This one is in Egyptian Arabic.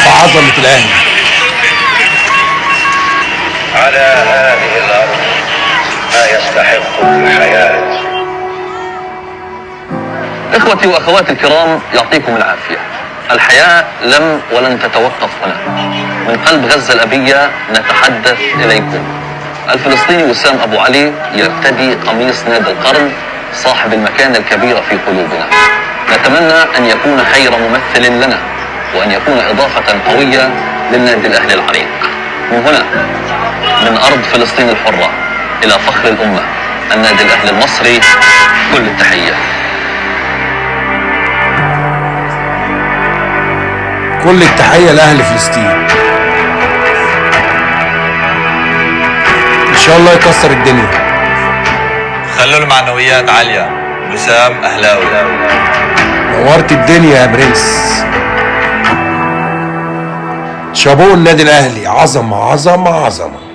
في عظمة الاهلي. على هذه الأرض ما يستحق الحياة. إخوتي وأخواتي الكرام، يعطيكم العافية. الحياة لم ولن تتوقف هنا. من قلب غزة الأبية نتحدث إليكم. الفلسطيني وسام أبو علي يرتدي قميص نادي القرن صاحب المكانة الكبيرة في قلوبنا. نتمنى أن يكون خير ممثل لنا وأن يكون إضافة قوية للنادي الأهلي العريق. من هنا، من أرض فلسطين الحرة، إلى فخر الأمة النادي الأهلي المصري، كل التحية. كل التحية لأهل فلسطين. إن شاء الله يكسر الدنيا. خلوا المعنويات عالية. وسام أهلاوي. نورت الدنيا يا برنس. شابوه النادي الأهلي، عظمة عظمة عظمة.